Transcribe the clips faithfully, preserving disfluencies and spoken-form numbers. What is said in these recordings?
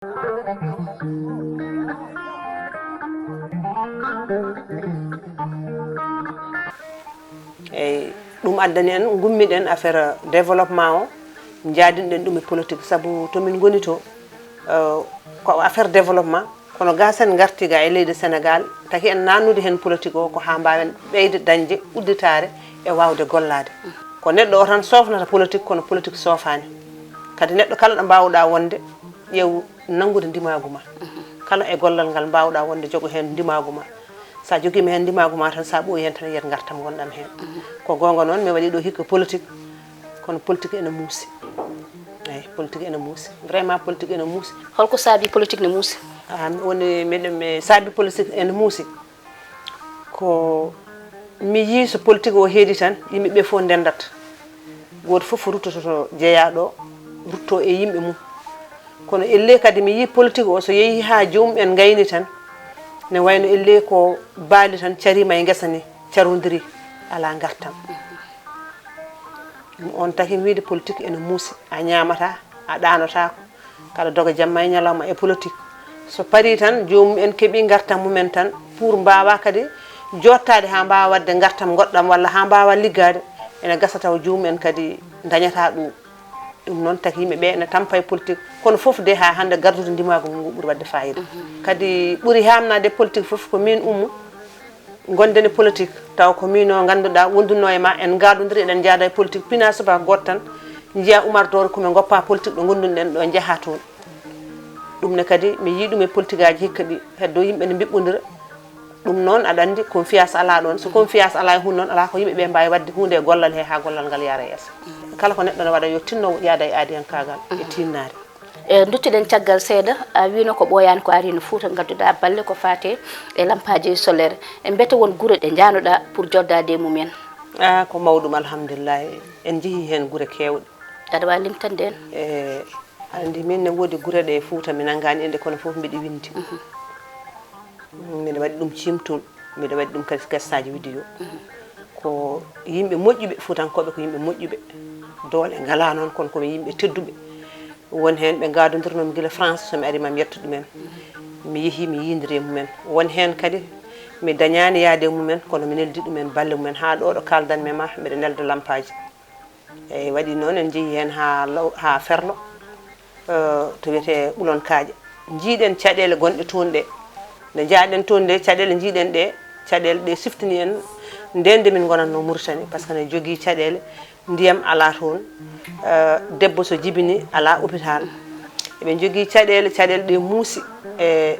Eyyi, ɗum addani en ngummiɗen affaire développement o, njaadinɗen ɗum e politique, sabu to min ngoni to, eh, ko affaire développement, kono ga sen ngarti ga e leydi Sénégal, taki en nannude heen politique o ko haa mbaawen ɓeyde dañde udditaare e waawde gollaade. Ko neɗɗo o tan soofnata politique, kono politique soofaani. Kadi neɗɗo kala ɗo mbaawɗaa wonde, ƴeew nanngude ndimaagu ma. Kala e gollal ngal mbaawɗaa wonde, jogo heen ndimaagu ma. So a jogiima heen ndimaagu ma tan, so a ɓooyi heen tan, yiyat ngartam ngonɗam heen. Ko goonga noon, mi waɗi ɗo hikka politique, kono politique ene muusi. Eyi, politique ene muusi. Vraiment, politique ene muusi. Holko saabi politique ne muusi? Ah, mi woni, miɗo, mi saabi politique ene muusi. Ko mi yii so politique o heedi tan, yimɓe ɓe fof ndendat. Gooto fof ruttoto to jeyaa ɗo, rutto e yimɓe mum. Kono elle kadi mi yii politique o so yehi haa joomum en ngayni tan, ne wayno elle ko baali tan cariima e ngesa ni, carondiri, alaa ngartam. Ɗum on taki wiide politique ene muusi, a ñaamataa, a ɗaanotaako. Kaɗa doga jamma e ñalawma e politique. So parii tan, joomum en keɓii ngartam mumen tan, pour mbaawa kadi jooɗtaade haa mbaawa waɗde ngartam ngoɗɗam walla haa mbaawa liggaade, ene gasa taw joomum en kadi ndañataa ɗum. Ɗum noon taki yimɓe ɓe ene tampa e politique, kono fof de haa hannde gardude ndimaagu mum ngu ɓuri waɗde faayiida. Kadi ɓuri haamnaade e politique fof ko miin Oumou, ngonden e politique, taw ko miin o ngannduɗaa wondunno e ma, en ngaadondiri, eɗen njaada e politique, pinaa subaka gooto tan, njiyaa Oumar Doro ko mi ngoppa politique ɗo ngondunɗen ɗo, njaha toon. Ɗum ne kadi, mi yii ɗum e politique aji hikka ɗi, heddo yimɓe ne mbiɓɓondira. Ɗum noon, aɗa anndi, confiance alaa ɗoon. So confiance alaa e huun noon, alaa ko yimɓe ɓe mbaawi waɗde huunde e gollal he haa gollal ngal yaara yeeso. Kala ko neɗɗo ne waɗa, yo tinno yaada e aadiyankaagal e tiinnaare. E, duttiɗen caggal seeɗa, a wiino ko ɓooyaani ko arino Fuuta, ngadduɗaa balle ko faate e lampaaji solaire. E mbete won gure ɗe njaanoɗaa pour joddaade e mumen? Ah, ko mawɗum, alhamdulillahi. En njehii heen gure keewɗe. Aɗa waawi limtande en? E, aɗa anndi min ne woodi gure ɗe Fuuta mi nanngaani innde, kono fof mbiɗi winndi. Miɗa waɗi ɗum Ciimtol, miɗa waɗi ɗum kadi sketchaaji vidéo. Ko yimɓe moƴƴuɓe, Fuutankooɓe ko yimɓe moƴƴuɓe. Doole ngalaa noon, kono ko yimɓe tedduɓe. Won heen ɓe ngaadondirnoo mi gila France, so mi ari ma mi yetto ɗumen. Mi yehi, mi yiyondiri e mumen. Won heen kadi mi dañaani yahde e mumen, kono mi neldi ɗumen balle mumen. Haa ɗo, ɗo kaaldan mi ma, mbiɗa nelda lampaaji. Eyi, waɗi noon, en njehi heen haa law, haa Ferlo, eh, to wiyetee Ɓulon Kaaƴe. Njiiɗen caɗeele gonɗe toon ɗe. Nde njaaɗen toon nde, caɗeele njiiɗen ɗe, caɗeele ɗe siftini en ndeen nde min ngonatnoo Mauritanie, par ce que ne jogii caɗeele, ndiyam alaa toon, eh, debbo so jibini alaa hôpital. Eɓe njogii caɗeele, caɗeele ɗe muusi. E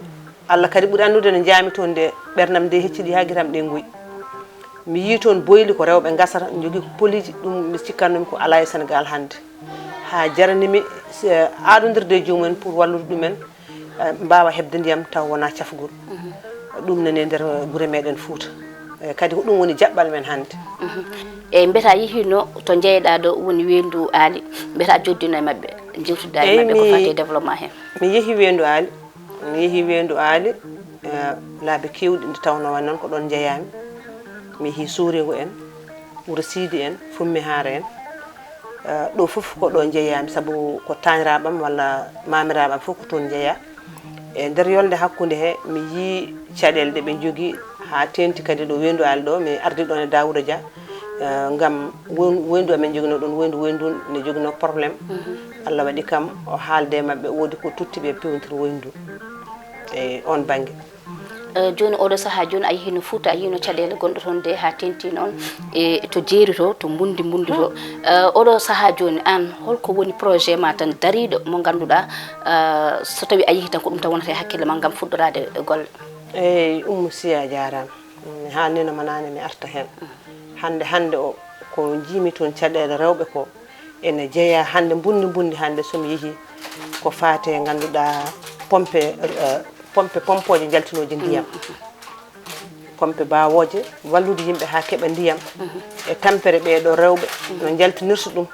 Allah kadi ɓuri anndude no njaami toon nde, ɓernam nde hecciɗi haa gitam ɗe ngoyi. Mi yii toon boyli ko rewɓe ngasata, njogii ko poliiji, ɗum mi cikkatnoomi ko alaa e Senegaal hannde. Haa jarani mi, eh, aadondirde e joomum en pour wallude ɗumen, eh, mbaawa heɓde ndiyam taw wonaa cafgol. Ɗum nani e nder gure meɗen Fuuta. Eh, kadi ko ɗum woni jaɓɓal men hannde. Eyi, mbiyata yehiino to njeyeɗaa ɗo woni Weendu Aali, mbiyata joddino e maɓɓe, njeewtiɗaa e maɓɓe ko faati e développement heen? Mi yehi Weendu Aali, mi yehi Weendu Aali, eh, laabi keewɗi nde tawnoo wano noon ko ɗoon njeyaami. Mi yehi Sooriigo en, Wuro Siidi en, Fummi Haare en. Eh, ɗo fof ko ɗo njeyaami, sabu ko taaniraaɓe am walla maamiraaɓe am fof ko toon njeyaa. E nder yolnde hakkunde he, mi yii caɗeele ɗe ɓe njogii, haa teeŋti kadi ɗo Weendu Aali ɗo, mi ardi ɗoon e Daawuda Dia, eh, ngam won-, weendu amen joginoo ɗoon, weendu, weendu ne joginoo problème. Allah waɗi kam o haalde e maɓɓe, woodi ko totti ɓe peewnitira weendu e oon bannge. Eh, jooni oɗo sahaa jooni a yehiino Fuuta, a yiino caɗeele gonɗo toon de haa teeŋti noon e to jeeri to, to mbundi mbundi to. Eh, oɗo sahaa jooni aan, holko woni projet ma tan dariiɗo mo ngannduɗaa, eh, so tawii a yehii tan ko ɗum tan wonata e hakkille ma ngam fuɗɗoraade golle? Eyi, Oumou Sy a jaaraama. Mi haalniino ma naane mi arta heen. Hannde, hannde o, ko njiimi toon caɗeele rewɓe ko ene jeyaa hannde, mbundi mbundi hannde so mi yehii ko faati e ngannduɗaa pompe, eh, pompe, pompooje njaltinooje ndiyam. Pompe baawooje wallude yimɓe haa keɓa ndiyam e tampere ɓee ɗoo rewɓe no njaltinirta ɗum.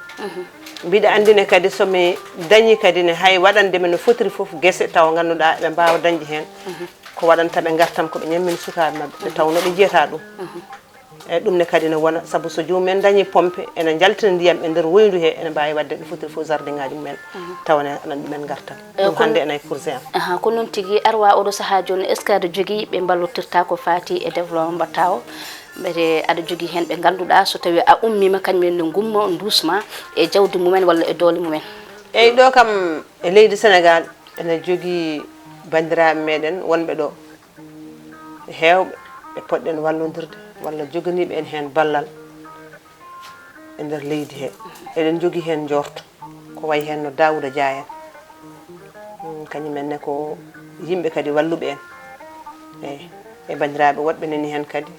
Mbiɗa anndi ne kadi so mi dañii kadi ne hay waɗande mi no fotiri fof gese tawa ngannduɗaa eɓe mbaawa dañde heen ko waɗanta ɓe ngartam ko ɓe ñammina sukaaɓe maɓɓe, nde tawnoo ɓe njiyataa ɗum. Eyi, ɗum ne kadi ne wona, sabu so joomum en dañii pompe, ene njaltina ndiyam e nder woyndu he, ene mbaawi waɗde ɓe fotiri fof jardin ŋaaji mumen, tawa ne aɗa ɗumen ngartan. Ɗum hannde ene e projet am. Aha, ko noon tigi. Arwa, oɗo sahaa jooni, est-ce que aɗa jogii ɓe mballotirta ko faati e développement mbaɗta o? Mbete aɗa jogii heen ɓe ngannduɗaa, so tawii a ummiima, kañum en ne ngumma, nduusma e jawdi mumen walla e doole mumen? Eyi, ɗo kam e leydi Senegaal, ene jogii banndiraaɓe meɗen wonɓe ɗo, heewɓe ɓe poɗɗen wallondirde walla joganiiɓe en heen ballal e nder leydi he. Eɗen njogii heen njoorto, ko wayi heen no Daawuda Jaa en. Mm, kañum en ne ko yimɓe kadi walluɓe en. Eyi, e banndiraaɓe woɗɓe nani heen kadi.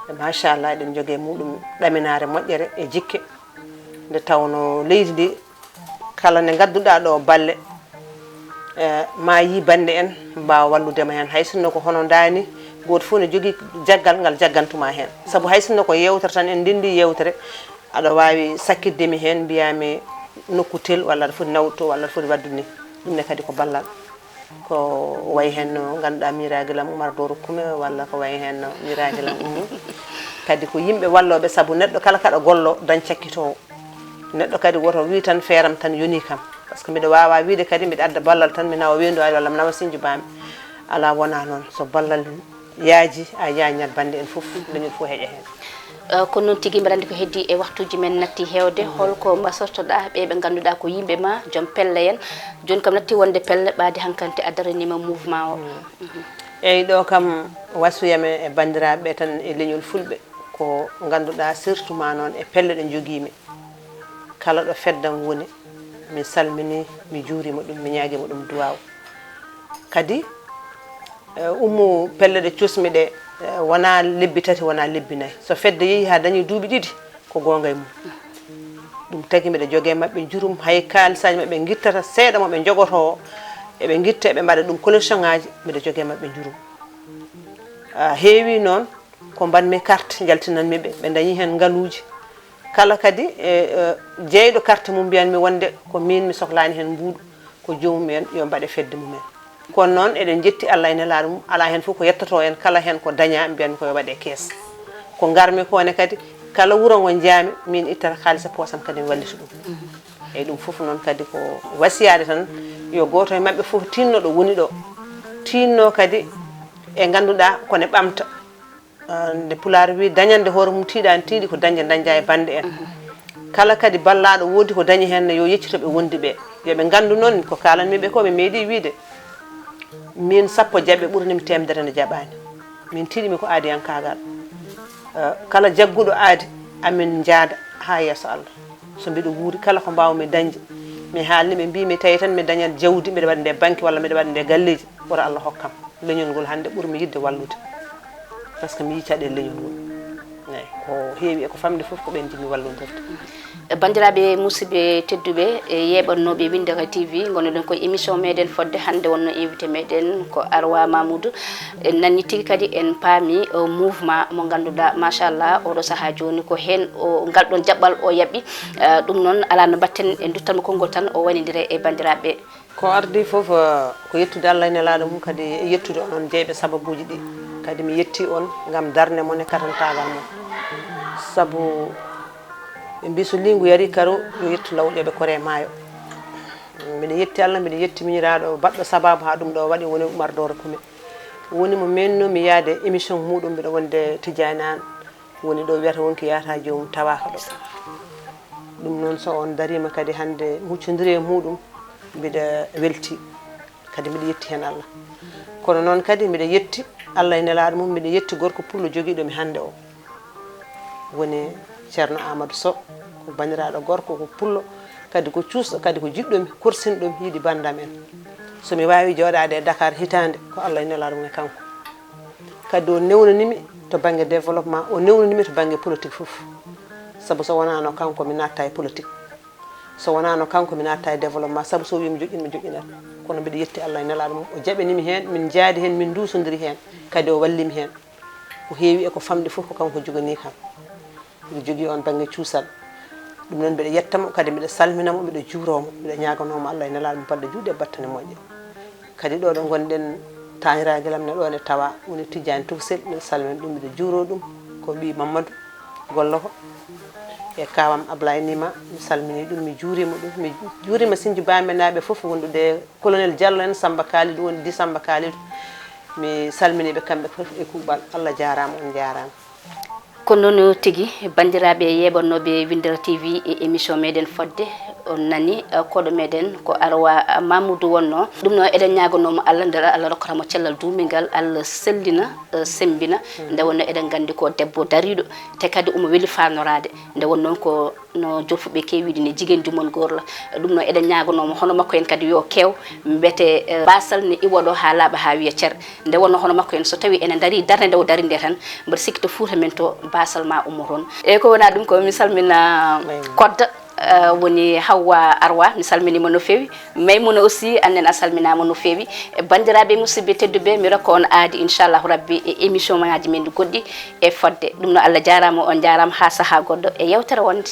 E machallah, eɗen njogii e muɗum ɗaminaare moƴƴere e jikke. Nde tawnoo leydi ndi, kala nde ngadduɗaa ɗo balle, eh, ma yi bannde en mbaawa wallude ma heen. Hay sinno ko hono ndaa ni, gooto fof ne jogii jaggal ngal jaggantuma heen. Sabu hay sinno ko yeewtere tan, en ndenndi yeewtere, aɗa waawi sakkitde mi heen, mbiyaa mi nokku tel, walla aɗa foti nawde to, walla aɗa foti waɗdude ni. Ɗum ne kadi ko ballal. Ko wayi heen no ngannduɗaa Miraagi Lam Umar Dooro Kume, walla ko wayi heen no Miraagi Lam Ummu. Kadi ko yimɓe wallooɓe, sabu neɗɗo kala kaɗa gollo, dañ cakkitoowo. Neɗɗo kadi woto wii tan feeram tan yonii kam. Par ce que mbiɗa waawaa wiide kadi mbiɗa adda ballal tan, mi nawa weendu aali walla mi nawa sinju baami. Alaa, wonaa noon. So ballal yaaji, a yaañat bannde en fof, leñol fof heƴa heen. Eh, kono noon tigi, mbeɗa anndi ko heddii e waktuuji men natti heewde. Hol ko mbasortoɗaa ɓee ɓe ngannduɗaa ko yimɓe ma, joom pelle en? Jooni kam natti wonde pelle, ɓaade hankante a daraniima mouvement o. Mhm. Eyi, ɗo kam wasiyam e banndiraaɓe ɓe tan e leñol Fulɓe, ko ngannduɗaa surtout ma noon e pelle ɗe njogiimi. Kala ɗo feddam woni, mi salminii, mi juuriima ɗum, mi ñaagiima ɗum duwaaw. Kadi, eh, ummu pelle ɗe cosmi ɗe, eh, wonaa lebbi tati, wonaa lebbi nayi. So fedde yehii haa dañi duuɓi ɗiɗi, ko goonga e mum. Ɗum tagi mbiɗa jogee maɓɓe njurum, hay kaalisaaji maɓɓe ngittata seeɗa mo ɓe njogotoo, eɓe ngitta, eɓe mbaɗa ɗum collection ŋaaji, mbiɗa jogee maɓɓe njurum. Ah, heewi noon, ko mbaɗmi carte, njaltinanmi ɓe, ɓe dañi heen ngaluuji. Kala kadi, e, e, jeyɗo carte mum mbiyanmi wonde ko miin mi sohlaani heen mbuuɗu, ko joomum en yo mbaɗe fedde mum en. Kono noon eɗen njetti Allah e nelaaɗo mum, alaa heen fof ko yettotoo en, kala heen ko dañaa mbiyanmi ko yo waɗe kees. Ko ngarmi ko ne kadi, kala wuro ngo njaami, miin ittata kaalis e poosam kadi mi wallita ɗum. Eyi, ɗum fof noon kadi ko wasiyaade tan, yo gooto e maɓɓe fof tinno ɗo woni ɗo, tinno kadi e ngannduɗaa ko ne ɓamta. Ah, nde Pulaar wi, dañande hoore mum tiiɗaani tiiɗi, ko dañde dañde e bannde en. Kala kadi ballaaɗo woodi ko dañi heen ne, yo yeccito ɓe wondi ɓe. Yo ɓe nganndu noon ko kaalanmi ɓe ko, ɓe meeɗi wiide, miin sappo jaɓɓe ɓuranimi teemedere nde jaɓaani. Miin tiiɗimi ko aadiyankaagal. Ah, kala jagguɗo aadi, amin njaada haa yeeso Allah. So mbiɗo wuuri, kala ko mbaawmi dañde, mi haalni ɓe, mbiimi, tawi tan mi dañat jawdi, mbiɗa waɗa nde banque walla mbiɗa waɗa nde galleeji, woto Allah hokkam. Leñol ngol hannde ɓurmi yiɗde wallude, par ce que mi yii caɗeele leñol ngol. Eeyi, ko heewi e ko famɗi fof ko ɓeen njiɗmi wallondirde. E banndiraaɓe musidɓe tedduɓe, e yeeɓannooɓe Winndere T V, ngonnoɗen ko e émission meɗen fodde hannde, wonno invité meɗen ko Arwa Mamoudou. En nanni tigi kadi, en paami, o, mouvement mo ngannduɗaa, machallah, oɗo sahaa jooni ko heen o, ngal ɗoon jaɓɓal o yaɓɓi. Eh, ɗum noon, alaa no mbaɗten, en nduttanmo konngol tan, o waynondira e banndiraaɓe. Ko ardii fof, eh, ko yettude Allah e nelaaɗo mum, kadi e yettude onon jeyɓe sababuuji ɗi. Kadi mi yetti on ngam darnde mon e katantaagal mon. Sabu ɓe mbii so liingu yarii karo, yo yettu law ƴooɓe kore maayo. Mbiɗa yetti Allah, mbiɗa yetti miñiraaɗo baɗɗo sabaabu haa ɗum ɗo waɗi, woni Umar Dooro Kume. Woni mo meennoomi yahde émission muuɗum, mbiɗa wonde Tijaani Aan. Woni ɗo wiyata wonki yahata joomum tawaaka ɗo. Ɗum noon, so on dariima kadi hannde huccondiri e muuɗum, mbiɗa weltii. Kadi mbiɗa yetti heen Allah. Kono noon kadi mbiɗa yetti Allah e nelaaɗo mum, mbiɗa yetti gorko pullo jogiiɗo mi hannde o. Woni Ceerno Amadou Sow, ko banndiraaɗo gorko, ko pullo, kadi ko cuusɗo, kadi ko jiɗɗo mi, korsinɗo mi, yiɗi banndam en. So mi waawi jooɗaade e Dakar hitaande, ko Allah e nelaaɗo mum e kanko. Kadi o newnani mi to bannge développement, o newnani mi to bannge politique fof. Sabu so wonaano kanko, mi naatta e politique. So wonaano kanko, mi naatta e développement. Sabu so wii mi joƴƴin, mi joƴƴinat. Kono mbiɗa yetti Allah e nelaaɗo mum. O jaɓani mi heen, min njaadi heen, min nduusondiri heen. Kadi o walli mi heen. Ko heewi e ko famɗi fof ko kanko joganii kam. Mbiɗa jogii oon bannge cuusal. Ɗum noon mbiɗa yetta mo, kadi mbiɗa salmina mo, mbiɗa juuroo mo, mbiɗa ñaaganoo mo Allah e nelaaɗo mum balɗe juutɗe e battane moƴƴe. Kadi ɗo ɗo ngonɗen, taaniraagal am ne ɗo ne tawa, woni Tijjaani Tofsel, mbiɗa salmina ɗum, mbiɗa juuroo ɗum. Ko Ko ɓii Mamadou Gollo ko e kawam Ablaye Nima, mi salmini ɗum, mi juurima ɗum, mi juurima Sinji Bambenaaɓe fof wondude e Colonel Diallo en, Samba Kalidou woni di Samba Kalidou. Mi salmini ɓe kamɓe fof e kuuɓal. Allah jaaraama, on jaaraama. Ko noon tigi, banndiraaɓe yeeɓannooɓe Winndere T V e émission meɗen Fodde, on nani, eh, koɗo meɗen ko Arwa Mamoudou wonno. Ɗum noon eɗen ñaaganoo mo Allah, nde Allah rokkata mo cellal duumingal, Allah sellina, eh, semmbina. Nde wonno eɗen nganndi ko debbo dariiɗo, te kadi omo weli faanoraade. Nde wonno ko no jofuɓe kewiɗi ne, jigéen ju mën góor la. Ɗum noon eɗen ñaaganoo mo hono makko en kadi yo kew, mbete, eh, baasal ne iwa ɗo haa laaɓa haa wiya cer. Nde wonno hono makko en so tawi ene darii darnde nde o darii nde tan, mbeɗa sikki to Fuuta men to baasal ma ummo toon. Eyyi, ko wona ɗum ko mi salmina Kodda, eh, woni Hawwa Arwa, mi salminima no feewi. Maymuna aussi, annen a salminama no feewi. E banndiraaɓe musidɓe tedduɓe, mi rokka on aadi inchallahu rabbi e émission ngaji men goɗɗi e Fodde. Ɗum noon Allah jaaraama, on jaaraama haa sahaa goɗɗo e yewtere wonde.